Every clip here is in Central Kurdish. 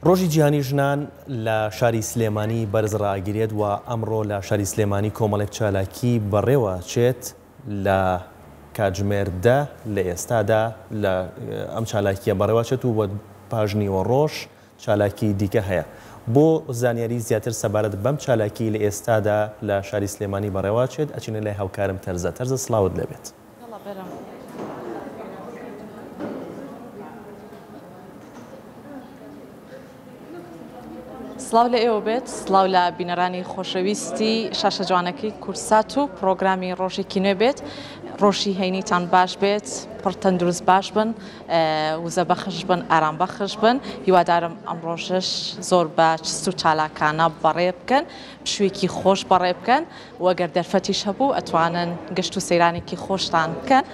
ڕۆژی جیهانی ژنان لە شاری سلێمانی بەرز ڕائەگیرێت و ئەمڕۆ لە شاری سلێمانی کۆمەڵێک چالاکی بەڕێوە چێت لە کاتژمێر دە لە ئێستادا لە ئەم چالاکیە بەڕێوە چێت و پاش نیوەڕۆش چالاکی دیکە هەیە. بۆ زانیاری زیاتر سەبارەت بەم چالاکی لە ئێستادا لە شاری سلێمانی بەڕێوە چێت ئەچینە لای هاوکارم تەرزە. تەرزە سڵاوت لێبێت. سڵاو لە ئێوە بێت، سڵاو لە بینەرانی خۆشەویستی شاشە جوانەکەی کورسات و پڕۆگرامی ڕۆژێکی نوێ بێت. ڕۆژی هەینیتان باش بێت، پڕ تەندروست باش بن، وزە بەخش بن، ئارام بەخش بن. هیوادارم ئەم ڕۆژەش زۆر بە چست و چالاکانە بەڕێ بکەن، پشوویەکی خۆش بەڕێ بکەن و ئەگەر دەرفەتیش هەبوو ئەتوانن گەشت و سەیرانێکی خۆشتان بکەن.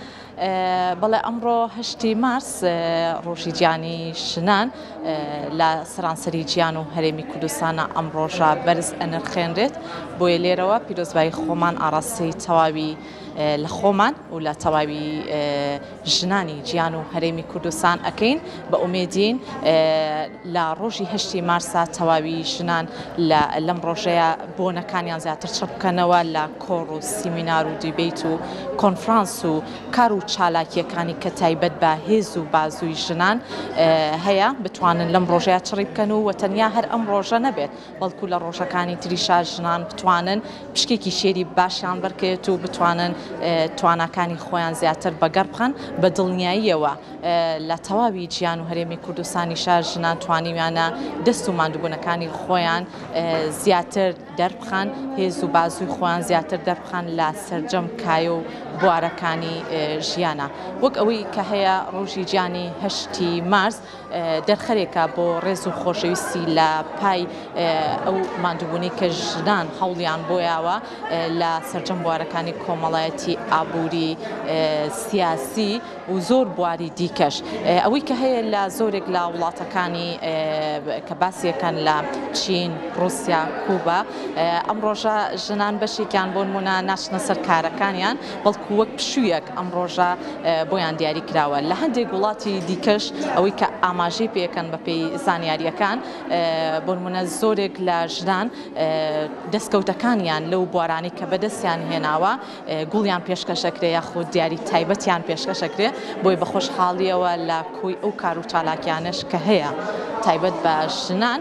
بەڵێ ئەمڕۆ هەشتی مارس ڕۆژی جیهانی ژنان لە سەرانسەری جیهان و هەرێمی کوردستانە ئەم ڕۆژە بەرز ئەنرخێنرێت بۆیە لێرەوە پیرۆزبایی خۆمان ئاڕاستەی تەواوی لە خۆمان و لە تەواوی ژنانی جیهان و هەرێمی کوردستان ئەکەین بە ئومێدین لە ڕۆژی هەشتی مارسا تەواوی ژنان لە لەم ڕۆژەیە بۆنەکانیان زیاتر چڕ بکەنەوە لە کۆڕ و سیمینار و دیبەیت و کۆنفرانس و کار و چالاکییەکانی کە تایبەت بە هێز و بازووی ژنان هەیە بتوانن لەم ڕۆژەیە چڕی بکەن و وە تەنیا هەر ئەم ڕۆژە نەبێت بەڵکو لە ڕۆژەکانی تریشا ژنان بتوانن پشکێکی شێری باشیان بەرکەوێت و بتوانن تواناکانی خۆیان زیاتر بەگەڕ بخەن بە دڵنیاییەوە لە تەواوی جیان و هەرێمی کوردستانیشا ژنان توانیویانە دەست و ماندووبوونەکانی خۆیان زیاتر دەربخەن، هێز و بازووی خۆیان زیاتر دەربخەن لە سەرجەم کایە و بوارەکانی ژیانا. وەک ئەوەی کە هەیە ڕۆژی جیانی هەشتی مارس دەرخەرێکە بۆ ڕێز و خۆشەویستی لە پای ئەو ماندووبوونەی کە ژنان هەوڵیان بۆ یاوە لە سەرجەم بوارەکانی کۆمەڵایەتی، ئابووری، سیاسی و زۆر بواری دیکەش. ئەوەی کە هەیە لە زۆرێک لە وڵاتەکانی کە باسیەکەن لە چین، ڕوسیا، کوبا ئەم ڕۆژە ژنان بەشێکیان بۆ نمونە ناچنە سەر کارەکانیان بەڵکو وەک پشوویەک ئەم ڕۆژە بۆیان دیاری کراوە. لە هەندێک وڵاتی دیکەش ئەوەی کە ئاماژەی پێکەن بەپێی زانیارییەکان بۆ نمونە زۆرێک لە ژنان دەستکەوتەکانیان لەو بوارانەی کە بەدەستیان هێناوە گوڵیان پێشکەش ئەکرێ یاخود دیاری تایبەتیان پێشکەش ئەکرێ، بۆیە بە خۆشحاڵیەوە لە کۆی ئەو کار و چالاکیانەش کە هەیە تایبەت بە ژنان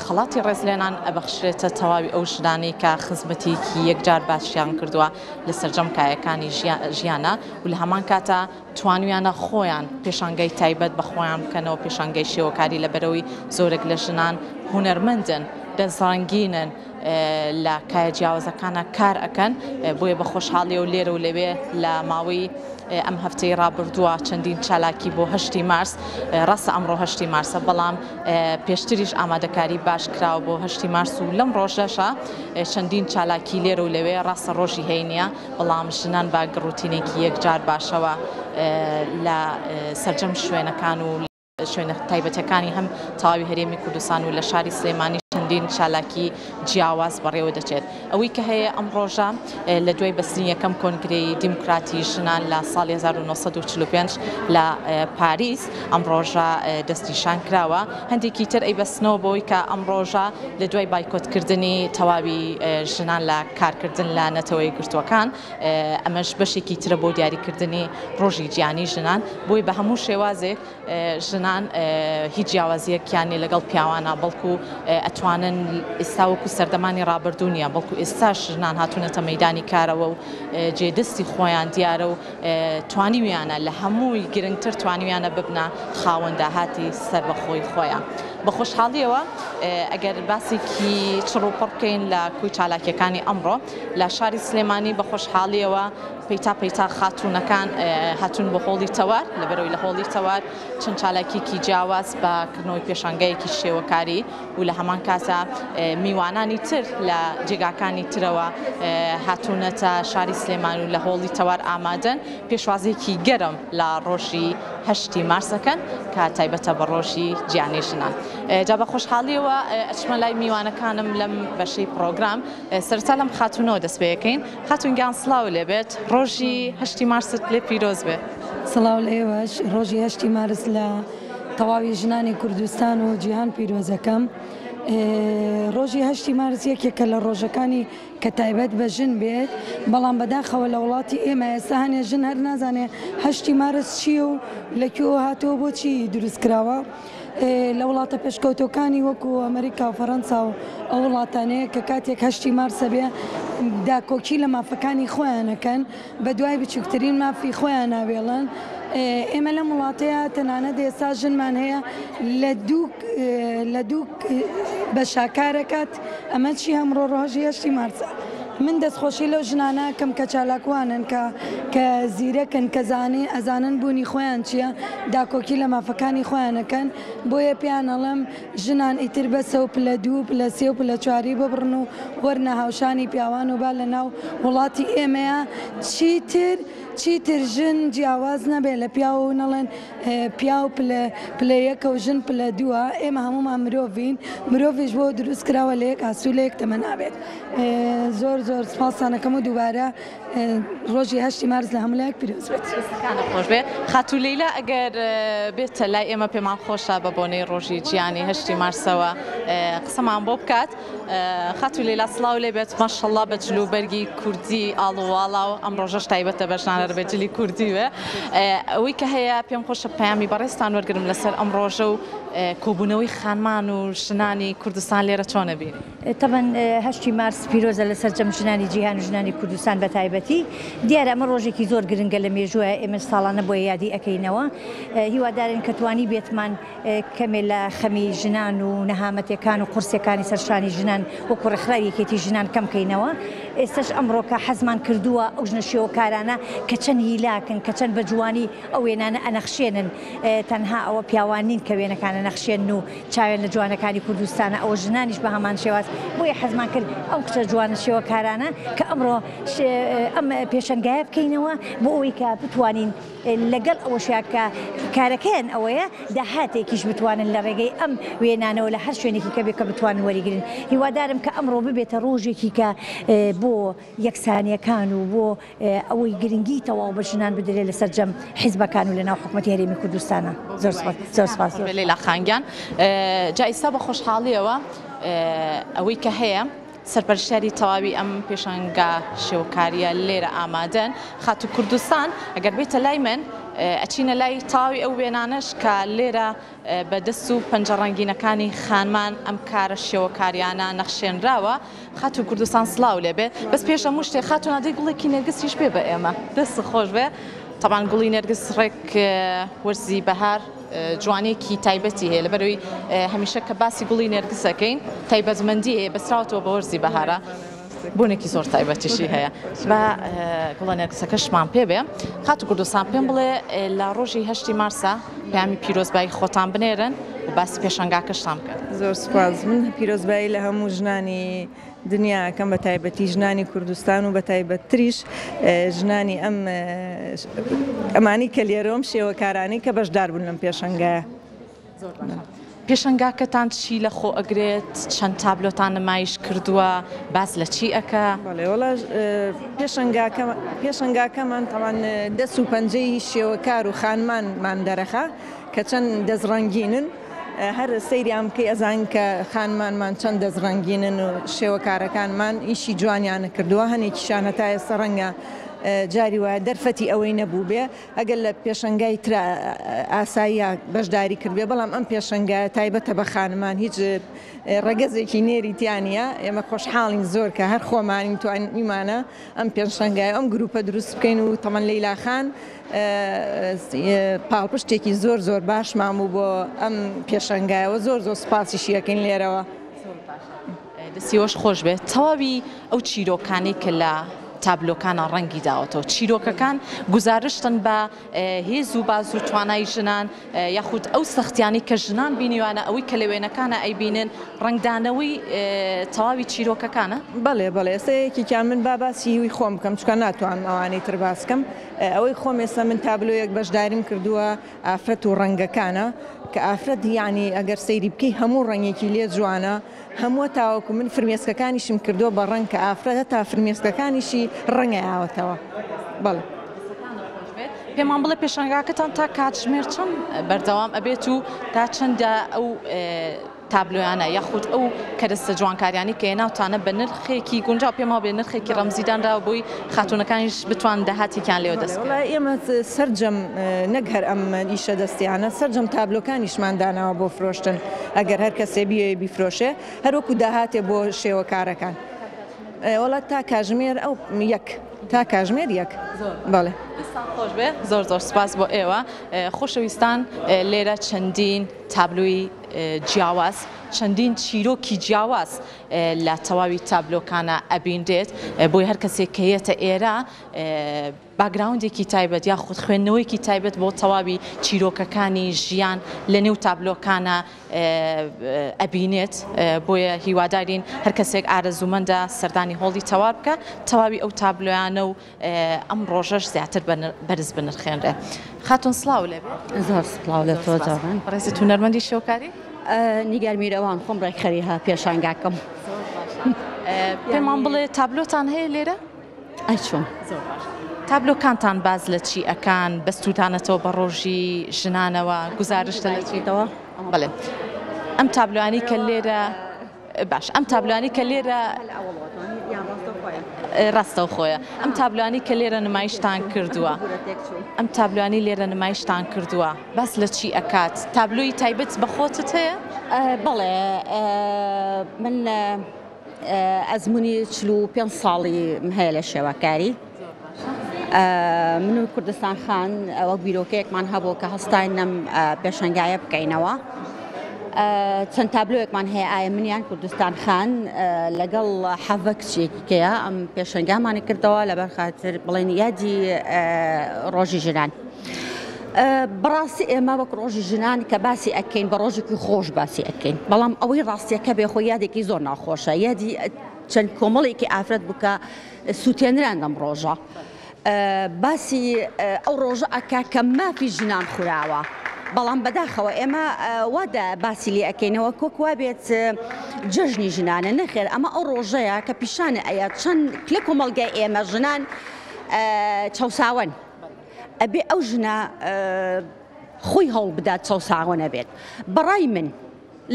خەڵاتی ڕێزلێنان ئەبەخشرێتە تەواوی ئەو ژنانەی کە خزمەتێکی یەکجار باشیان کردووە لە سەرجەم کایەکانی ژیانە و لە هەمان کاتا توانویانە خۆیان پێشانگای تایبەت بە خۆیان بکەنەوە، پێشانگای شێوەکاری لەبەرئەوەی زۆرێک لە ژنان هونەرمەندن، دەستڕەنگینن، لە کایە جیاوازەکانا کار ئەکەن، بۆیە بە خۆشحاڵیەوە لێرە و لەوێ لە ماوەی ئەم هەفتەی ڕابردووە چەندین چالاکی بۆ هەشتی مارس، ڕاستە ئەمڕۆ هەشتی مارسە بەڵام پێشتریش ئامادەکاری باش کراوە بۆ هەشتی مارس و لەم ڕۆژەشا چەندین چالاکی لێرە و لەوێ، ڕاستە ڕۆژی هەینیە بەڵام ژنان بە گڕوتینێکی یەکجار باشەوە لە سەرجەم شوێنەکان و شوێنە تایبەتەکانی هەم تەواوی هەرێمی کوردستان و لە شاری سلێمانی چەندین چالاکی جیاواز بەڕێوە دەچێت. ئەوەی کە هەیە ئەم ڕۆژە لە دوای بەستنی یەکەم کۆنگرەی دیموکراتی ژنان لە ساڵی 1945 لە پاریس ئەم ڕۆژە دەستنیشان کراوە. هەندێکی تر ئەیبەستنەوە بەوەی کە ئەم ڕۆژە لە دوای بایکۆتکردنی تەواوی ژنان لە کارکردن لە نەتەوە یەکگرتووەکان ئەمەش بەشێکی ترە بۆ دیاریکردنی ڕۆژی جیهانی ژنان، بۆیە بە هەموو شێوازێک ژنان هیچ جیاوازیەکیان نیە لەگەڵ پیاوانە، بەڵکو ئەتوانن ئێستا وەکو سەردەمانی ڕابردوو نیە، بەڵکو ئێستاش ژنان هاتوونەتە مەیدانی کارەوە و جێ دەستی خۆیان دیارە و توانیویانە لە هەمووی گرنگتر توانیویانە ببنە خاوەن داهاتی سەربەخۆی خۆیان. بە خۆشحاڵیەوە ئەگەر باسێکی چڕ و پڕ بکەین لە کۆی چالاکیەکانی ئەمڕۆ لە شاری سلێمانی بە خۆشحاڵیەوە پەیتا پەیتا خاتوونەکان هاتوون بۆ هۆڵی تەوار، لەبەرئەوەی لە هۆڵی تەوار چەند چالاکیەکی جیاواز بە کردنەوەی پێشانگایەکی شێوەکاری و لە هەمان کاتا میوانانی تر لە جێگاکانی ترەوە هاتوونەتە شاری سلێمانی و لە هۆڵی تەوار ئامادەن پێشوازیەکی گەرم لە ڕۆژی هەشتی مارس ئەکەن کە تایبەتە بە ڕۆژی جیهانی ژنان. جا بە خۆشحاڵیەوە ئەچمە لای میوانەکانم لەم بەشەی پڕۆگرام. سەرەتا لەم خاتوونەوە دەست پێ ئەکەین. خاتوون گیان سڵاو لێ بێت، ڕۆژی هەشتی مارست لێ پیرۆز بێ. سڵاو لە ئێوەش، ڕۆژی هەشتی مارس لە. تەواوی ژنانی کوردستان و جیهان پیرۆزەکەم. ڕۆژی هەشتی مارس یەکێکە لە ڕۆژەکانی کە تایبەت بە ژن بێت، بەڵام بەداخەوە لە وڵاتی ئێمە ئێستا هەنێ ژن هەر نازانێ هەشتی مارس چییە و لە کوێوە هاتووە بۆچی دروست کراوە. لە وڵاتە پێشکەوتووەکانی وەکو ئەمریکا و فەرەنسا و ئەو وڵاتانەیە کە کاتێک هەشتی مارسە بێ داکۆکی لە مافەکانی خۆیان ئەکەن، بە دوای بچووکترین مافی خۆیان ناوێڵن. ئێمە لەم وڵاتەیە تەنانەت ئێستا ژنمان هەیە لە دوو لە دوو بەشا کارەکات ئەمە چی ئەمڕۆ ڕۆژی هەشتی مارسە. من دەستخۆشی لەو ژنانە ئەکەم کە چالاکوانن کە کە زیرەکن کە زانی ئەزانن بوونی خۆیان چییە داکۆکی لە مافەکانی خۆیان ئەکەن بۆیە پێیان ئەڵێم ژنان ئیتر بەسە و پلە دوو و پلە سێ و پلە چواری ببڕن و وەرنە هاوشانی پیاوان و با لە ناو وڵاتی ئێمەیا چیتر چیتر ژن جیاواز نەبێ لە پیاو و نەڵێن پیاو پلە پلە یەکە و ژن پلە دووە ئێمە هەموومان مرۆڤین مرۆڤیش بۆ دروست کراوە لە یەک ئاست و لە یەک تەمەنا بێت زۆر زۆر سپاستان ئەکەم و دووبارە ڕۆژی هەشتی مارس لە هەموو لایەک پیرۆز بێت. دەستەکانت خۆش بێ خاتوو لەیلا ئەگەر بێتە لای ئێمە پێمان خۆشە بە بۆنەی ڕۆژی جیهانی هەشتی مارسەوە قسەمان بۆ بکات خاتوو لەیلا سڵاو لێ بێت ماشەڵڵا بە جل و بەرگی کوردی ئاڵوواڵا و ئەم ڕۆژەش تایبەتە بە ژنان هەر بە جلی کوردی بێ ئەوەی کە هەیە پێم خۆشە پەیامی بەڕێزتان وەرگرم لەسەر ئەم ڕۆژە و کۆبوونەوەی خانمان و ژنانی کوردستان لێرە چۆن ئەبینی؟ تەبعەن هەشتی مارس پیرۆزە لە سەرجەم ژنانی جیهان و ژنانی کوردستان بە تایبەتی. دیارە ئەمە ڕۆژێکی زۆر گرنگە لە مێژووە، ئێمەش ساڵانە بۆیە یادی ئەکەینەوە. هیوادارین کە توانیبێتمان کەمێ لە خەمی ژنان و نەهامەتیەکان و قورسیەکانی سەر شانی ژنان وەکو ڕێکخراوی یەکێتی ژنان کەم کەینەوە. ئێستەش ئەمڕۆکە حەزمان کردووە ئەو ژنە شێوەکارانە کە چەند هیلاکن، کە چەند بە جوانی ئەو وێنانە ئەنەخشێنن، تەنها ئەوە پیاوان نین کە وێنەکان ئەنەخشێنن و چاویان لە جوانەکانی کوردستانە، ئەوە ژنانیش بە هەمان شێواز، بۆیە حەزمان کرد ئەو کچە جوانە شێوەکارانە کە ئەمڕۆ ئەم پێشەنگایە بکەینەوە بۆ ئەوەی کە بتوانین لەگەڵ ئەوەشیا کە کارەکەیان ئەوەیە داهاتێکیش بتوانن لە ڕێگەی ئەم وێنانەوە لە هەر شوێنێکی کە بێ کە بتوانن وەریگرن. هیوادارم کە ئەمڕۆ ببێتە ڕۆژێکی کە بۆ یەکسانیەکان و بۆ ئەوەی گرنگی تەواو بە ژنان بدرێت لە سەرجەم حیزبەکان و لە ناو حکومەتی هەرێمی کوردستانا. زۆر سپاس. زۆر سپاس. لەیلا خان گیان جا ئیستا بە خۆشحاڵیەوە ئەوەی کە هەیە سەرپەرشتیاری تەواوی ئەم پێشانگا شێوەکاریە لێرە ئامادەن. خاتوو کوردستان ئەگەر بێتە لای من ئەچینە لای تەواوی ئەو وێنانەش کە لێرە بە دەست و پەنجە ڕەنگینەکانی خانمان ئەم کارە شێوەکاریانە نەخشێنراوە. خاتوو کوردستان سڵاو لێ بێ. بەس پێش هەموو شتێ خاتوو نادەی گوڵێکی نێرگسیش بێ بە ئێمە. دەست خۆش بێ. تەبعەن گوڵی نێرگس ڕێک وەرزی بەهار جوانیەکی تایبەتی هەیە لەبەرەوەی هەمیشە کە باسی گوڵی نێرگس ئەکەین تایبەتمەندی هەیە بەسراوەتەوە بە وەرزی بەهارە. بۆنێکی زۆر تایبەتیشی هەیە با گوڵە نێرگسەکەشمان پێ بێ. خاتوو کوردستان پێم بڵێ لە ڕۆژی هەشتی مارسا پەیامی پیرۆزبایی خۆتان بنێرن و باسی پێشانگاکەشتان بکەن. زۆر سوپاس. من پیرۆزبایی لە هەموو ژنانی دنیا ئەکەم بە تایبەتی ژنانی کوردستان و بە تایبەتتریش ژنانی ئەم ئەمانی کە لێرەم شێوەکارانەی کە بەشدار بوون لەم پێشەنگایە. زۆر باشە. پێشەنگاکەتان چی لە خۆ ئەگرێت؟ چەند تابلۆتان نمایش کردووە؟ باس لە چی ئەکا؟ بەڵێ وەڵا پێشەنگاکە پێشەنگاکەمان تەبعەن دەست و پەنجەی شێوەکار و خانمانمان دەرەخا کە چەند دەست ڕەنگینن هەر سەیریان بکەی ئەزانین کە خانمانمان چەند دەست ڕەنگینن و شێوەکارەکانمان ئیشی جوانیان کردووە هەنێکیشان هەتا ئێستا ڕەنگە جاری وایە دەرفەتی ئەوەی نەبووبێ ئەگەر لە پێشەنگای ترا ئاساییە بەشداری کردبێ، بەڵام ئەم پێشەنگایە تایبەتە بە خانمان، هیچ ڕەگەزێکی نێری تیا نییە، ئێمە خۆشحاڵین زۆر کە هەر خۆمانین توانیمانە ئەم پێشەنگایە ئەم گروپە دروست بکەین و تەمەن لەیلا خان پاڵپشتێکی زۆر زۆر باشمان بوو بۆ ئەم پێشەنگایەوە زۆر زۆر سوپاسیشی ئەکەین لێرەوە. دەستی ئێوەش خۆش بێت تەواوی ئەو چیرۆکانەی کە لە تابلۆکانا ڕەنگی داوەتەوە چیرۆکەکان گوزارشتن بە هێز و باز و توانای ژنان یاخود ئەو سەختیانەی کە ژنان بینیوانە ئەوەی کە لە وێنەکانە ئەیبینن ڕەنگدانەوەی تەواوی چیرۆکەکانە؟ بەڵێ بەڵێ ئێستا یەکێکیان من با باسی هی خۆم بکەم چونکە ناتوانم ئەوانەی تر باس کەم ئەوەی خۆم ئێستا من تابلۆیەک بەشداریم کردووە ئافرەت و ڕەنگەکانە کە ئافرەت یانی ئەگەر سەیری بکەی هەموو ڕەنگێکی لێ جوانە هەمووە تاوەکو من فرمێسکەکانیشم کردووە بە ڕەنگ کە ئافرەت هەتا فرمێسکەکانیشی ڕەنگە یاوەتەوە بەڵێ. دەستەکانت خۆش بێت. پێمان بڵێ پێشانگاکەتان تا کاتژمێر چەند بەردەوام ئەبێت و تا چەندە ئەو تابلۆیانە یاخود ئەو کەرەستە جوانکاریانەی کە هێناوتانە بە نرخێکی گونجاو پێم وابێ نرخێکی ڕەمزی دانراوە بۆی خاتوونەکانیش بتوان داهاتێکیان لێوە دەست بکەوێت. وەڵا ئێمە سەرجەم نەک هەر ئەم ئیشە دەستیانە سەرجەم تابلۆکانیشمان داناوە بۆ فرۆشتن ئەگەر هەر کەسێ بیەوێ بیفرۆشێ هەر وەکو داهاتێ بۆ شێوەکارەکان. وەڵا تا کاژمێر ئەو یەک تا کاژمێر یەک بەڵێ. دەستتان خۆش بێ زۆر زۆر سوپاس بۆ ئێوە خۆشەویستان لێرە چەندین تابلۆی جیاواز چەندین چیرۆکی جیاواز لە تەواوی تابلۆکانە ئەبینرێت بۆی هەر کەسێک کە یەتە ئێرە باگراوندێکی تایبەت یاخود خوێندنەوەیەکی تایبەت بۆ تەواوی چیرۆکەکانی ژیان لە نێو تابلۆکانە ئەبینێت بۆیە هیوادارین هەر کەسێک ئارەزوومەندە سەردانی هۆڵی تەوار بکە تەواوی ئەو تابلۆیانە و ئەم ڕۆژەش زیاتر بەرز بنرخێنرێ. خاتون سڵاو لێ بێ. زۆر سڵاو لە تۆ جوان. بەڕێزت هونەرمەندی شێوەکاری؟ نیگار میرەوان خۆم ڕێکخەری ها پێشانگاکەم. پێمان بڵێ تابلۆتان هەیە لێرە؟ ئەی چۆن؟ زۆر باش. تابلۆکانتان باس لە چی ئەکان؟ بەستووتانەتەوە بە ڕۆژی ژنانەوە؟ گوزارشتە لە چی؟ بەڵێ. ئەم تابلۆیانەی کە لێرە باش ئەم تابلۆیانەی کە لێرە ڕاستەوخۆیە ئەم تابلۆیانەی کە لێرە نمایشتان کردووە ئەم تابلۆیانەی لێرە نمایشتان کردووە باس لە چی ئەکات تابلۆی تایبەت بە خۆتت هەیە؟ بەڵێ من ئەزمموی 45 ساڵی هەیە لە شێوەکاری من و کوردستان خان وەک بیرۆکەیەکمان هەبوو کە هەستاین لەم پێشەنگایە بکەینەوە. چەند تابلۆیەکمان هەیە ئایا منیان کوردستان خان لەگەڵ حەڤە کچێکی کەیە ئەم پێشەنگامانی کردەوە لەبەر خاتر بڵێن یادی ڕۆژی ژنان. بەڕاستی ئێمە وەک ڕۆژی ژنان کە باسی ئەکەین بە ڕۆژێکی خۆش باسی ئەکەین بەڵام ئەوەی ڕاستیەکە بێ خۆ یادێکی زۆر ناخۆشە یادی چەند کۆمەڵێکی ئافرەت بکە سوتێنران لەم ڕۆژە باسی ئەو ڕۆژە ئەکا کە مافی ژنان خوراوە بەڵام بەداخەوە ئێمە وا باسی لێ ئەکەینەوە کۆک وابێت جەژنی ژنانە نەخێر ئەمە ئەو ڕۆژەیە کە پیشانە ئەیا چەند لە کۆمەڵگای ئێمە ژنان چەوساوەن ئەبێ ئەو ژنە خۆی هەوڵ بدات چەوساوە نەبێت بەڕای من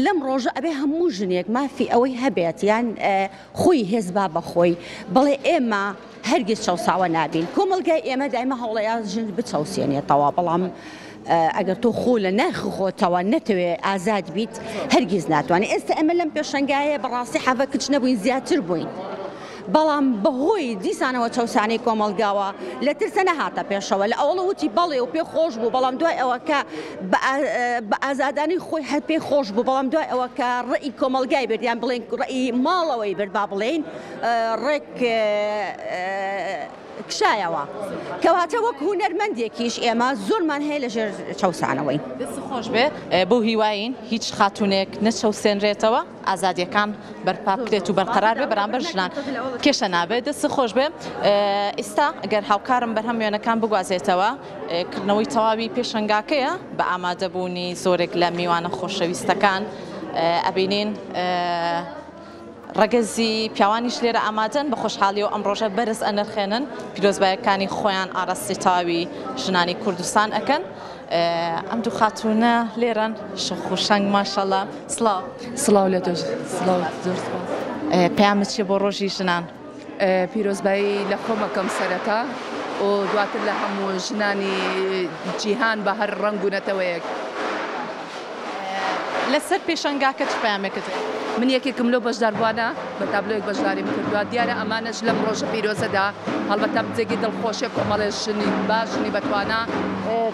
لەم ڕۆژە ئەبێ هەموو ژنێک مافی ئەوەی هەبێت یان خۆی هێز با بە خۆی بڵێ ئێمە هەرگیز چەوساوە نابین کۆمەڵگای ئێمە دایمە هەوڵەیە ژن بچەوسێنێتەوە بەڵام ئەگەر تۆ خۆ لە ناخ خۆتەوە نەتەوێ ئازاد بیت هەرگیز ناتوانێت ئێستا ئێمە لەم پێشەنگایە بەڕاستی حەڤە کچ نەبووین زیاتر بووین. بەڵام بەهۆی دیسانەوە چەوسانەی کۆمەڵگاوە لە ترسە نەهاتە پێشەوە، لە ئەوەڵە وتی بەڵێ و پێ خۆش بوو، بەڵام دوای ئەوە کە بە ئازادانەی خۆی هەر پێ خۆش بوو، بەڵام دوای ئەوە کە ڕەئی کۆمەڵگای برد یان بڵێین ڕەئی ماڵەوەی برد با بڵێین ڕێک کشایەوە. کەواتە وەک هونەرمەندێکیش ئێمە زۆرمان هەیە لە ژێر چەوسانەوەین. دەست خۆش بێ، بەو هیوایەین هیچ خاتوونێک نەچەوسێنرێتەوە. ئازادیەکان بەرپا بکرێت و بەرقەرار بێ بەرامبەر ژنان کێشە نابێت دەست خۆش بێ ئیستا گەر هاوکارم بەرهەم وێنەکان بگوازێتەوە کردنەوەی تەواوی پێشەنگاکەیە بە ئامادەبوونی زۆرێک لە میوانە خۆشەویستەکان ئەبینین ڕەگەزی پیاوانیش لێرە ئامادەن بە خۆشحاڵی و ئەم ڕۆژە بەرز ئەنرخێنن پیرۆزبایەکانی خۆیان ئاراستەی تەواوی ژنانی کوردستان ئەکەن. ئەم دوو خاتوونە لێرەن شەخ و شەنگ ماشەڵا سڵاو. سڵاو لە تۆش سڵاو زۆر سپاس. پەیامت چیە بۆ ڕۆژی ژنان؟ پیرۆزبایی لە خۆم ئەکەم سەرەتا و دواتر لە هەموو ژنانی جیهان بە هەر ڕەنگ و نەتەوەیەک. لەسەر پێشەنگاکە چ پەیامێکت هەیە؟ من یەکێکم لەو بەشداربووانە بە تابلۆیەک بەشداریم کردووە، دیارە ئەمانەش لەم ڕۆژە پیرۆزەدا هەڵبەتە جێگەی دڵخۆشیە کۆمەڵێ ژنی باش ژنی بەتوانا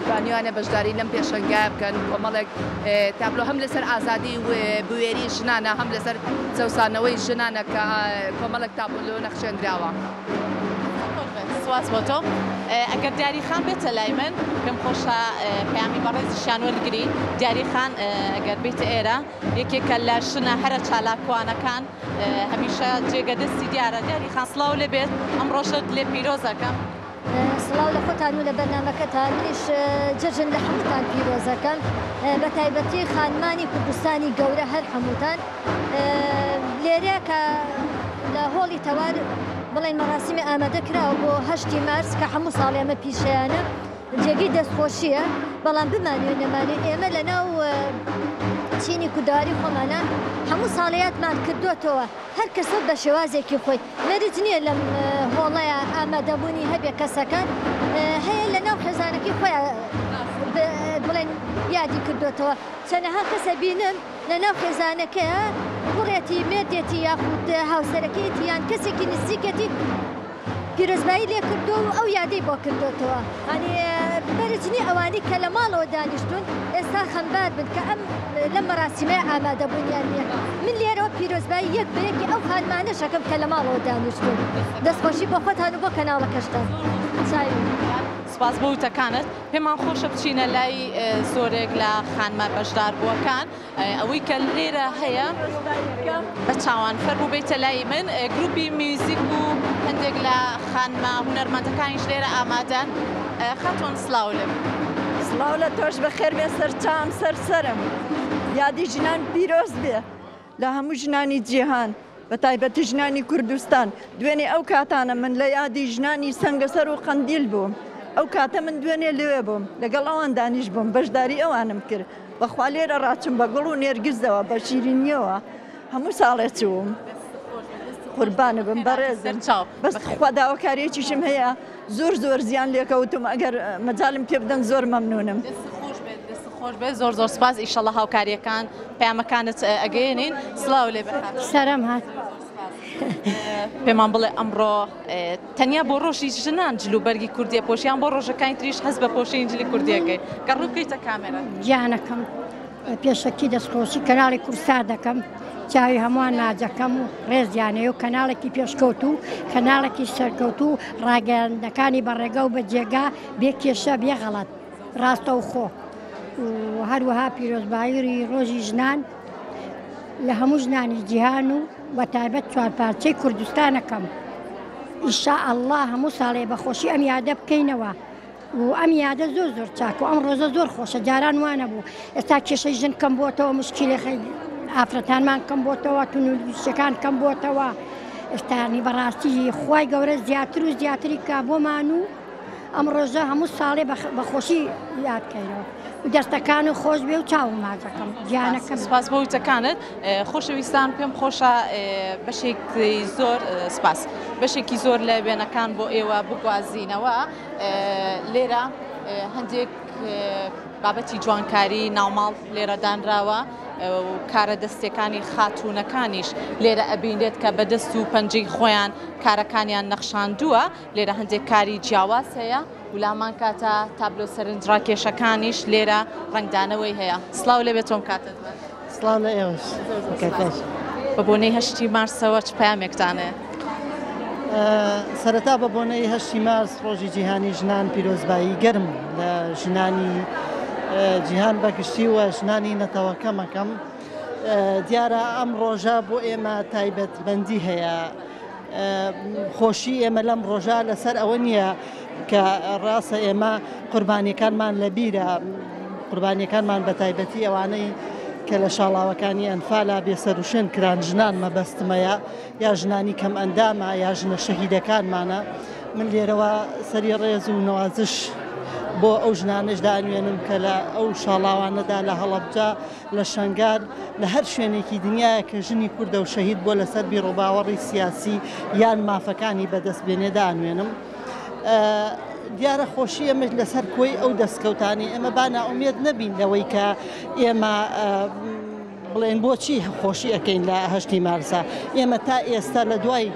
توانیویانە بەشداری لەم پێشەنگایە بکەن، کۆمەڵێک تابلۆ هەم لەسەر ئازادی و بوێری ژنانە هەم لەسەر چەوسانەوەی ژنانە کە کۆمەڵێک تابلۆ نەخشێندراوە. سپاس بۆ تۆ. ئەگەر دیاری خان بێتە لای من پێم خۆشە پەیامی بەڕێزیشیان وەرگری. دیاری خان ئەگەر بێیتە ئێرە یەکێکە لە ژنە هەرە چالاکوانەکان هەمیشە جێگە دەستی دیارە. دیاری خان سڵاو لێ بێت ئەم ڕۆژەت لێ پیرۆزەکەم. سڵاو لە خۆتان و لە بەرنامەکەتان منیش جەژن لە هەمووتان پیرۆزەکەم بە تایبەتی خانمانی کوردستانی گەورە هەر هەمووتان لێرە کە لە هۆڵی تەوار بڵێن مەراسیمی ئامادە کراوە بۆ هەشتی مارس کە هەموو ساڵێ ئەمە پیشەیانە. جێگەی دەستخۆشییە، بەڵام بمانەوێ نەمانەوێ ئێمە لەناو چینی کوردەواری خۆمانا هەموو ساڵێ یادمان کردۆتەوە، هەر کەسە بە شێوازێکی خۆی، مەرج نییە لەم هۆڵەیا ئامادەبوونی هەبێ کەسەکان هەیە لەناو خێزانەکەی خۆیا بڵێن یادی کردۆتەوە، چەنەها کەس ئەبینم لەناو خێزانەکەیا کوڕێتی، مێردێتی یاخود هاوسەرەکەیەتی یان کەسێکی نزیکێتی پیرۆزبایی لێ کردووە و ئەو یادەی بۆ کردۆتەوە. یانی مەرج نییە ئەوانەی کە لە ماڵەوە دانیشتوون ئێستا خەمبار بن کە ئەم لەم مەراسیمەیە ئامادەبوونیان نییە. من لێرەوە پیرۆزبایی یەک بە یەکی ئەو خانمانەش ئەکەم کە لە ماڵەوە دانیشتوون. دەستخۆشی بۆ خۆتان و بۆ کەناڵەکەشتان. چاوی. سپاس بۆ وتەکانت. پێمان خۆشە بچینە لای زۆرێک لە خانمە بەشداربووەکان. ئەوەی کە لێرە هەیە بە چاوان فەرموو بێیتە لای من گروپی میوزیک و هەندێک لە خانمە هونەرمەندەکانیش لێرە ئامادەن خاتۆن سلااو لێ سڵاو لە تۆش بەخێر بێ سەر چاوم سەر سەرم یادی ژنان پیرۆز بێ لە هەموو ژنانی جیهان. بە تایبەتی ژنانی کوردستان، دوێنێ ئەو کاتانە من لە یادی ژنانی سەنگەسەر و قەندیل بووم، ئەو کاتە من دوێنێ لەوێ بووم، لەگەڵ ئەوان دانیشبووم، بەشداری ئەوانم کرد، بەخوا لێرە ڕاچووم بە گوڵ و نێرگزەوە، بە شیرینییەوە، هەموو ساڵێ چووم. قوربانت بم بەڕێزم، بەس خوا داواکارییەکیشم هەیە، زۆر زۆر زیان لێکەوتوم ئەگەر مەجالم پێ بدەن زۆر مەمنونم. دەست خۆش بێت دەست خۆش بێت زۆر زۆر سپاس ئیشەڵا هاوکاریەکان پەیامەکانت ئەگەیەنین سڵاو لێ بێ خاتوون. سەرم هات. پێمان بڵێ ئەمڕۆ تەنیا بۆ ڕۆژی ژنان جل و بەرگی کوردیە پۆشیان بۆ ڕۆژەکانی تریش هەست بە پۆشین جلی کوردیەکەی کە ڕوو بکەیتە کامێرا. گیانەکەم پێشەکی دەستخۆشی کەناڵی کوردسات دەکەم چاوی هەمووان ماجەکەم و ڕێزیانەیە و کەناڵێکی پێشکەوتوو کەناڵێکی سەرکەوتوو ڕاگەیاندنەکانی بە ڕێگە و بە جێگا بێ کێشە بێ غەڵەت ڕاستەوخۆ و هەروەها پیرۆزبایی ڕۆژی ژنان لە هەموو ژنانی جیهان و بە تایبەت چوارپارچەی کوردستانەکەم ئیشا ئەڵڵا هەموو ساڵێ بە خۆشی ئەم یادە بکەینەوە. و ئەم یادە زۆر زۆر چاکە و ئەم ڕۆژە زۆر خۆشە جاران وانەبوو ئێستا کێشەی ژن کەم بۆتەوە مشکیلە ئافرەتانمان کەم بۆتەوە تونوشەکان کەم بۆتەوە ئێستانی بەڕاستی خوای گەورە زیاتر و زیاتری کا بۆمان و ئەم ڕۆژە هەموو ساڵێ بەخۆشی یادکەینەوە دەستەکان و خۆش بێ و چاوم ماجەکەم گیانەکەم. سپاس بۆ وتەکانت خۆشەویستان پێم خۆشە بەشێکی زۆر سپاس بەشێکی زۆر لە وێنەکان بۆ ئێوە بگوازینەوە. لێرە هەندێک بابەتی جوانکاری ناوماڵ لێرە دانراوە و کارە دەستەکانی خاتوونەکانیش لێرە ئەبینرێت کە بە دەست و پەنجەی خۆیان کارەکانیان نەخشاندووە لێرە هەندێک کاری جیاواز هەیە و لامان کاتە تابلۆ سەرنجڕاکێشەکانیش لێرە ڕەنگدانەوەی هەیە سڵاو لێبێت تۆم کاتت بەر. سڵاو لە ئێوەش. بە بۆنەی هەشتی مارسەوە چ پەیامێکتان هەیە؟ سەرەتا بە بۆنەی هەشتی مارس ڕۆژی جیهانی ژنان پیرۆزبایی گەرم لە ژنانی جیهان بەگشتی و ژنانی نەتەوەکەمەکەم دیارە ئەم ڕۆژە بۆ ئێمە تایبەتمەندی هەیە خۆشی ئێمە لەم ڕۆژە لەسەر ئەوە نییە کە ڕاستە ئێمە قوربانیەکانمان لەبیرە قوربانیەکانمان بە تایبەتی ئەوانەی کە لە شاڵاوەکانی ئەنفالا بێسەروشوێن کران ژنان مەبەستمەیە یا ژنانی کەم ئەندامە یا ژنە شەهیدەکانمانە من لێرەوە سەری ڕێز و نەوازش بۆ ئەو ژنانەش دانوێنم کە لە ئەو شاڵاوانەدا لە هەڵەبجە لە شەنگال، لە هەر شوێنێکی دنیایە کە ژنی کوردە و شەهید بووە لەسەر بیڕوباوەڕی سیاسی یان مافەکانی بەدەست بێنێ دانوێنم. دیارە خۆشی ئێمەش لەسەر کۆی ئەو دەستکەوتانەی ئێمە با نائومێد نەبین لەوەی کە ئێمە بڵێن بۆچی خۆشی ئەەکەین لە هەشتی مارسا ئێمە تا ئێستا لە دوای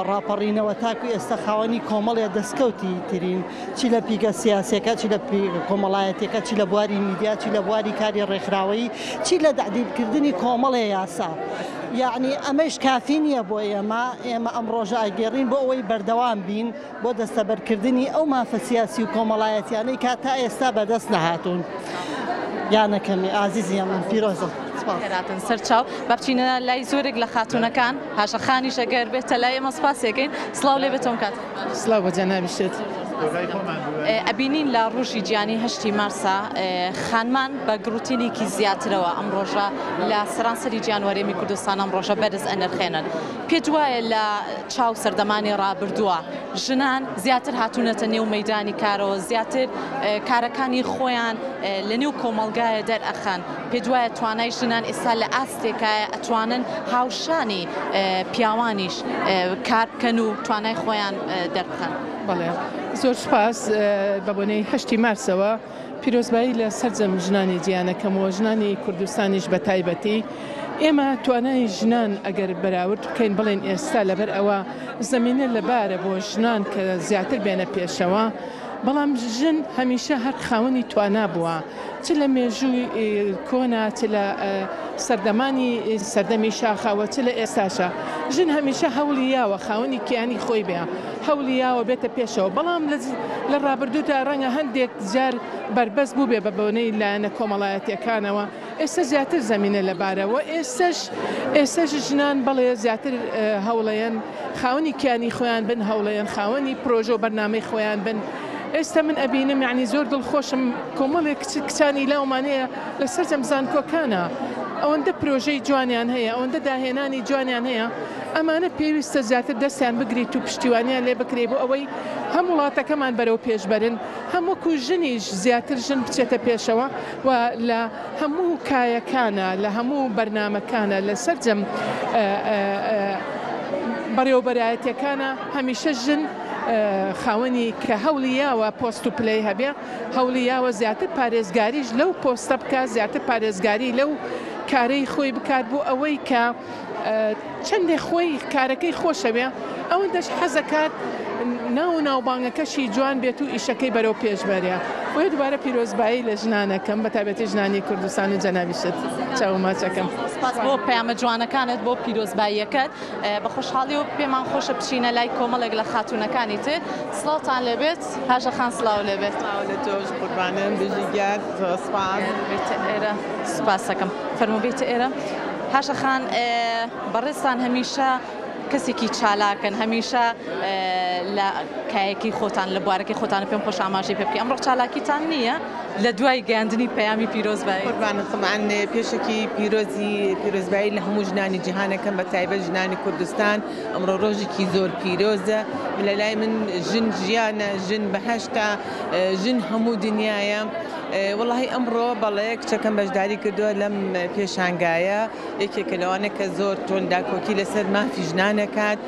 ڕاپەڕینەوە تاکو ئێستا خاوەنی کۆمەڵێ دەستکەوتی ترین چی لە پیگە سیاسیەکە، چی لە پیگە کۆمەڵایەتیەکە، چی لە بواری میدیا، چی لە بواری کاری ڕێکخراوەیی، چی لە تەعدیلکردنی کۆمەڵێ یاسا. یەعنی ئەمەیش کافی نییە بۆ ئێمە، ئێمە ئەم ڕۆژە ئەگێڕین بۆ ئەوەی بەردەوام بین بۆ دەستەبەرکردنی ئەو مافە سیاسی و کۆمەڵایەتیانەی کە تا ئێستا بەدەست نەهاتوون. گیانەکەمی ئازیزی ئەمن پیرۆزە. سپاس. خێراتن سەرچاو. با بچینە لای زۆرێک لە خاتوونەکان. هاژە خانیش ئەگەر بێتە لای ئێمە سپاسی ئەکەین. سڵاو لێ بێت تۆم کاتت باش. سڵاو بۆ جەنابیشت. ئەبینین لە ڕوژی جیانی هەشتی مارسا خانمان بە گڕوتینێکی زیاترەوە ئەم ڕۆژە لە سەرانسەری جیان وەرێمی کوردستان ئەم ڕۆژە بەرز ئەنرخێنن. پێت وایە لە چاو سەردەمانی ڕابردووە ژنان زیاتر هاتوونەتە نێو مەیدانی کارەوە، زیاتر کارەکانی خۆیان لە نێو کۆمەڵگایە دەرئەخەن، پێت وایە توانای ژنان ئێستا لە ئاستێکایە ئەتوانن هاوشانی پیاوانیش کار بکەن و توانای خۆیان دەربخەن؟ بەڵێ زۆر سوپاس بە بۆنەی هەشتی مارسەوە پیرۆزبایی لە سەرجەم ژنانی جیهانەکەم و ژنانی کوردستانیش بە تایبەتی ئێمە توانای ژنان ئەگەر بەراورد بکەین بڵێن ئێستا لەبەر ئەوە زەمینە لەبارە بۆ ژنان کە زیاتر بێنە پێشەوە بەڵام ژن هەمیشە هەر خاوەنی توانا بووە چ لە مێژووی کۆنا چ لە سەردەمانی سەردەمی شاخا و چ لە ئێستاشا ژن هەمیشە هەوڵی یاوە خاوەنی کیانی خۆی بێ هەوڵی یاوە بێتە پێشەوە بەڵام لە ڕابردوودا ڕەنگە هەندێک جار بەربەست بووبێ بە بۆنەی لایەنە کۆمەڵایەتیەکانەوە ئێستا زیاتر زەمینە لەبارە و ئێستەش ئێستەش ژنان بەڵێ زیاتر هەوڵەیەن خاوەنی کیانی خۆیان بن هەوڵەیەن خاوەنی پرۆژە و بەرنامەی خۆیان بن ئێستا من ئەبینم یانی زۆر دڵخۆشم کۆمەڵێک کچ کچانی لاومان هەیە لە سەرجەم زانکۆکانا ئەوەندە پرۆژەی جوانیان هەیە ئەوەندە داهێنانی جوانیان هەیە ئەمانە پێویستە زیاتر دەستیان بگریت و پشتیوانیان لێ بکرێ بۆ ئەوەی هەم وڵاتەکەمان بەرەو پێش بەرن هەم وەکو ژنیش زیاتر ژن بچێتە پێشەوە و لە هەموو کایەکانا لە هەموو بەرنامەکانا لە سەرجەم بەڕێوەبەرایەتیەکانا هەمیشە ژن خاوەنی کە هەوڵی یاوە پۆست و پلەی هەبێ هەوڵی یاوە زیاتر پارێزگاریش لەو پۆستە بکات زیاتر پارێزگاری لەو کارەی خۆی بکات بۆ ئەوەی کە چەندێ خۆی کارەکەی خۆشەوێ ئەوەندەش حەزەکات ناو و ناوبانگەکەشی جوان بێت و ئیشەکەی بەرەو پێش بەرێ بۆیە دووبارە پیرۆزبایی لە ژنانەکەم بە تایبەتی ژنانی کوردستان و جەنابیشت چاو و ماچەکەم. سپاس بۆ پەیامە جوانەکانت بۆ پیرۆزباییەکەت بە خۆشحاڵیەوە پێمان خۆشە بچینە لای کۆمەڵێک لە خاتوونەکانی تر سڵاوتان لێبێت هاژە خان سڵاو لێبێت. سڵاو لە تۆش قوربانم بژی گیان زۆر سپاس. بێتە ئێرە سپاسەکەم فەرموو بێتە ئێرە هاژە خان بەڕێزتان هەمیشە کەسێکی چالاکن هەمیشە لە کایەکەی خۆتان لە بوارەکەی خۆتان پێم خۆش ئاماژەی پێ بکەی ئەمڕۆ چالاکیتان نییە لە دوای گەیاندنی پەیامی پیرۆزبایی. قوربانت تەبعەن پێشەکی پیرۆزی پیرۆزبایی لە هەموو ژنانی جیهانەکەم بە تایبەت ژنانی کوردستان ئەمڕۆ ڕۆژێکی زۆر پیرۆزە لە لای من ژن ژیانە ژن بەهەشتە ژن هەموو دنیایە وەڵاهی ئەمڕۆ بەڵێ کچەکەم بەشداری کردووە لەم پێشانگایە یەکێکە لەوانە کە زۆر تۆن داکۆکی لەسەر مافی ژنان ئەکات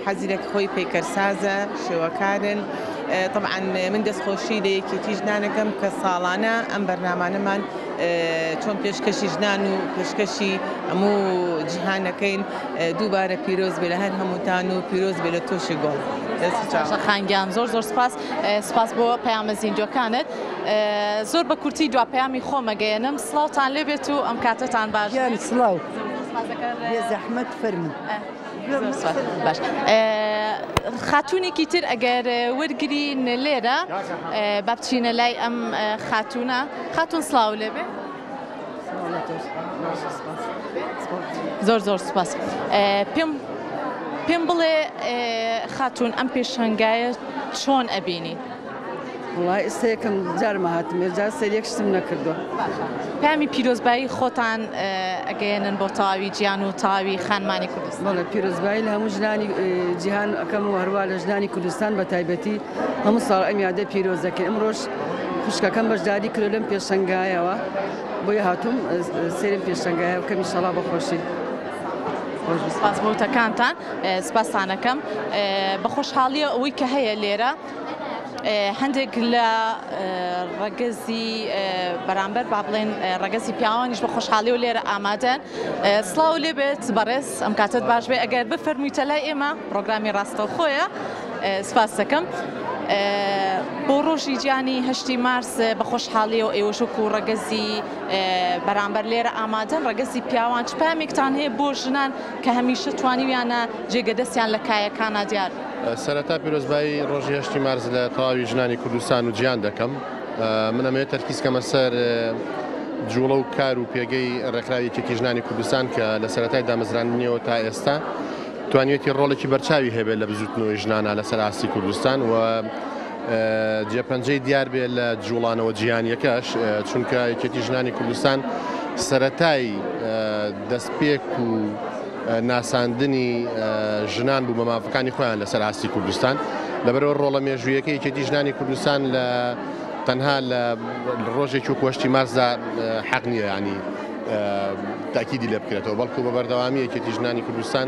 حەزی لە خۆی پەیکەرسازە شێوەکارن تەبعەن من دەستخۆشی لە یەکێتی ژنانەکەم کە ساڵانە ئەم بەرنامانەمان چۆن پێشکەشی ژنان و پێشکەشی هەموو جیهانەکەین دووبارە پیرۆز بێ لە هەر هەمووتان و پیرۆز بێ لە تۆشی گوڵ. خان گیان زۆر زۆر سپاس سپاس بۆ پەیامە زیندوەکانت زۆر بە کورتی دوا پەیامی خۆم ئەگەیەنم سڵاوتان لێ بێت و ئەم کاتەتان باش گیان سڵاو بێ زەحمەت فەرموو. باش خاتوونێکی تر ئەگەر وەرگرین لێرە با بچینە لای ئەم خاتوونە خاتوون سڵاو لێ بێ. زۆر زۆر سپاس پێم پێم بڵێ خاتوون ئەم پێشەنگایە چۆن ئەبینی؟ وەڵای ئێستا یەکەم جارمە هاتم ئێجا سەیری یەک شتم نەکردووە. باشە پەیامی پیرۆزبایی خۆتان ئەگەیەنن بۆ تەواوی جیان و تەواوی خانمانی کوردستان؟ بەڵێ پیرۆزبایی لە هەموو ژنانی جیهان ئەکەم و هەروا لە ژنانی کوردستان بە تایبەتی هەموو ساڵ ئەم یادە پیرۆز دەکەین ئەمڕۆش خوشکەکەم بەشداری کردووە لەم پێشەنگایەوە بۆیە هاتووم سەیرم پێشەنگایە بکەم ئیشەڵا بە خۆشی. سپاس بۆ وتەکانتان سپاستانەکەم بە خۆشحاڵیە ئەوەی کە هەیە لێرە هەندێک لە ڕەگەزی بەرامبەر با بڵێن ڕەگەزی پیاوانیش بە خۆشحاڵی و لێرە ئامادەن سڵاو لێ بێت بەڕێز ئەم کاتت باش بێ ئەگەر بفەرموویتە لای ئێمە پرۆگرامی ڕاستەوخۆیە سپاس دەکەم. بۆ ڕۆژی جیانی هەشتی مارس بە خۆشحاڵیەوە ئێوەش وەکو ڕەگەزی بەرامبەر لێرە ئامادەن ڕەگەزی پیاوان چ پامێکتان هەیە بۆ ژنان کە هەمیشە توانیویانە جێگە دەستیان لە کایەکانە دیار سەرەتا پیرۆزبایی ڕۆژی هەشتی مارس لە تەواوی ژنانی کوردستان و جیهان دەکەم. من ئەمەوێت تەرکیز کەمە سەر جوڵە و کار و پێگەی ڕێکخراوی یەکێتی ژنانی کوردستان کە لە سەرەتای دامەزراندنیەوە تا ئێستا توانیویەتی ڕۆڵێکی بەرچاوی هەبێت لە بزوتنەوەی ژنانە لەسەر ئاستی کوردستان و جێپەنجەی دیار بێ لە جوڵانەوە جیهانیەکەش، چونکە یەکێتی ژنانی کوردستان سەرەتای دەستپێک و ناساندنی ژنان بوو بە مافەکانی خۆیان لەسەر ئاستی کوردستان. لەبەرئەوە ڕۆڵە مێژوویەکەی یەکێتی ژنانی کوردستان لە تەنها لە ڕۆژێکی وەکو هەشتی مارسدا حەق نییە ینی تاکیدی لێ بکرێتەوە، بەڵکو بە بەردەوامی یەکێتی ژنانی کوردستان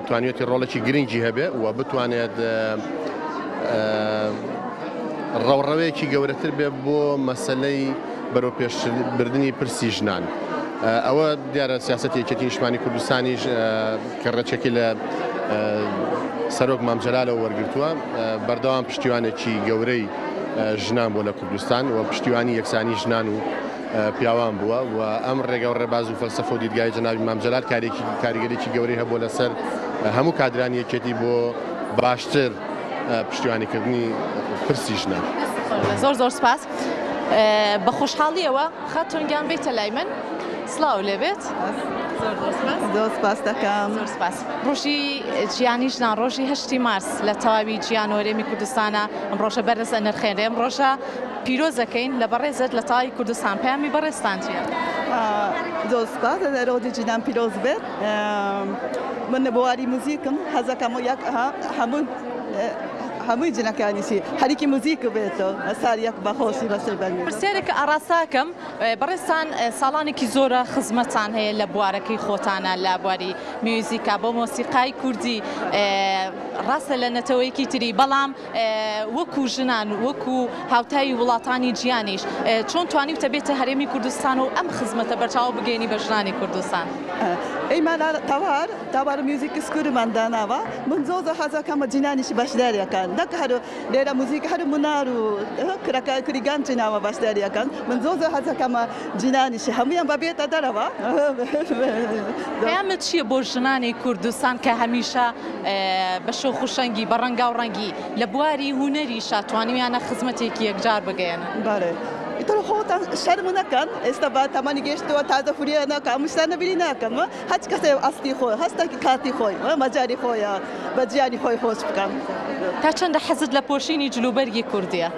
توانیوێتی ڕۆڵێکی گرنگی هەبێ و بتوانێت ڕەوڕەوێکی گەورەتر بێ بۆ مەسەلەی بەرەوپێشبردنی پرسی ژنان. ئەوە دیارە سیاسەتی یەکێتی نیشتمانی کوردستانیش کە ڕێچەکی لە سەرۆک مام جەلالەوە وەرگرتووە بەردەوام پشتیوانێکی گەورەی ژنان بووە لە کوردستان و پشتیوانی یەکسانی ژنان و پیاوان بووە و ئەم ڕێگا و ڕێباز و فەلسەفە و دیدگای جەنابی مام جەلال کارێکی کاریگەریی گەورەی هەبووە لەسەر هەموو کادرانی یەکێتی بۆ باشتر پشتیوانیکردنی پرسی ژنان. زۆر زۆر سپاس. بە خۆشحاڵیەوە خاتون گیان بێیتە لای من. سڵاو لێبێت. زۆر زۆر سپاس. زۆر سپاس دەکەم. زۆر سپاس. ڕۆژی جیهانی ژنان ڕۆژی هەشتی مارس لە تەواوی جیهان و هەرێمی کوردستانە ئەم ڕۆژە بەرز ئەنرخێنرێ ئەم ڕۆژە پیرۆز ئەکەین لە بەڕێزت لە تەواوی کوردستان پەیامی بەڕێزتان چیە؟ زۆر سپاس ڕۆژی ژنان پیرۆز بێت من بواری موزیکم حەزەکەم یەک هەموو هەمووی جنەکانیشی خەریکی موزیک بێتەوە سار یەک بەخۆشی بەسەر بەرێ. پرسیارێک ئاڕاستەکەم بەڕێزتان ساڵانێکی زۆرە خزمەتان هەیە لە بوارەکەی خۆتانە لە بواری میوزیکا بۆ مۆسیقای کوردی ڕاستە لە نەتەوەیەکی تری بەڵام وەکو ژنان وەکو هاوتای وڵاتانی جیانیش چۆن توانیوتە بێتە هەرێمی کوردستان و ئەم خزمەتە بەرچاو بگەێنی بە ژنانی کوردستان؟ ئێمە لە تەوار تەوار میوزیک سکوورمان داناوە من زۆر زۆر حەزەکەم جنانیش بەشداریەکەن نەک هەر لێرە موزیک هەر منار و کرەکە کوری گەنج ناوە بەشداریەکەن من زۆر زۆر حەزەکەم جنانیش هەموویان بەبێتە دەرەوە. پەیامت چییە بۆ ژنانی کوردستان کە هەمیشە بە شۆخ و شەنگی، بە ڕەنگاو ڕەنگی لە بواری هونەریشا توانیویانە خزمەتێکی یەکجار بگەیەنن؟ بەڵێ ئیتر خۆتان شەرم نەکەن ئێستا بە تەمەنی گەیشتووە تازە فریە ناکە ئەم شتانە بیری ناکەم هەچ کەسێ ئەستی خۆی هەستە کاتی خۆی مەجالی خۆیە بە جیانی خۆی خۆش بکەن. تا چەندە حەزت لە پۆشینی جلوبەرگی کوردیە؟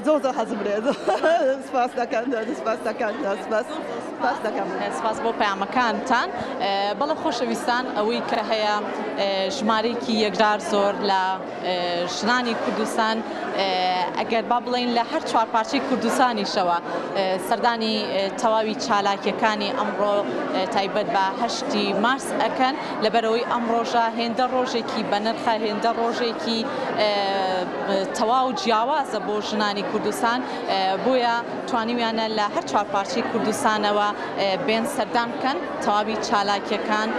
زۆر زۆر حەزم لێیە سپاس دەکەم سپاس دەکەم سپاس. سپاس دەکەم. سپاس بۆ پەیامەکانتان. بەڵێ خۆشەویستان ئەوەی کە هەیە ژمارەیەکی یەکجار زۆر لە ژنانی کوردستان ئەگەر با بڵێین لە هەر چوار پارچەی کوردستانیشەوە سەردانی تەواوی چالاکیەکانی ئەمڕۆ تایبەت بە هەشتی مارس ئەکەن لەبەرەوەی ئەم ڕۆژە هێندە ڕۆژێکی بەنرخە هێندە ڕۆژێکی تەواو جیاوازە بۆ ژنانی کوردستان بۆیە توانیویانە لە هەر چوار پارچەی کوردستانەوە بێن سەردان بکەن تەواوی چالاکیەکان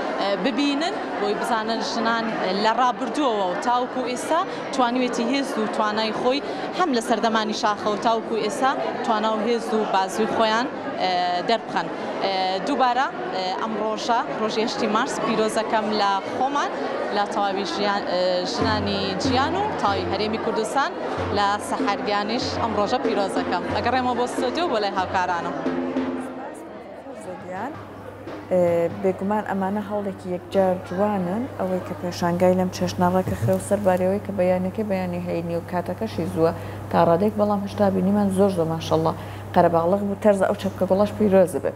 ببینن بۆی بزانن ژنان لە ڕابردووەوە و تاوەکو ئێستا توانیوێتی هێز و توانای خۆی هەم لە سەردەمانی شاخەوە تاوەکو ئێستا توانا و هێز و بازوی خۆیان دەربخەن. دووبارە ئەم ڕۆژە ڕۆژی هەشتی مارس پیرۆزەکەم لە خۆمان لە تەواوی ژنانی جیان و تەواوی هەرێمی کوردستان لە سەحەر گیانیش ئەم ڕۆژە پیرۆزەکەم ئەگەڕێمەوە بۆ ستۆدیۆ بۆ لای هاوکارانم. سپاس بێگومان ئەمانە هەوڵێکی یەکجار جوانن، ئەوەی کە پێشانگای لەم چەشنە ڕێکەخرێ و سەرباری ئەوەی کە بەیانەکەی بەیانی هەینی و کاتەکەشی زووە تا ڕادەیەک بەڵام هەشتا بینیمان زۆر زۆر ماشەڵڵا قەرەباڵغ بوو تەرزە ئەو چەپکە گوڵەش پیرۆز بێ.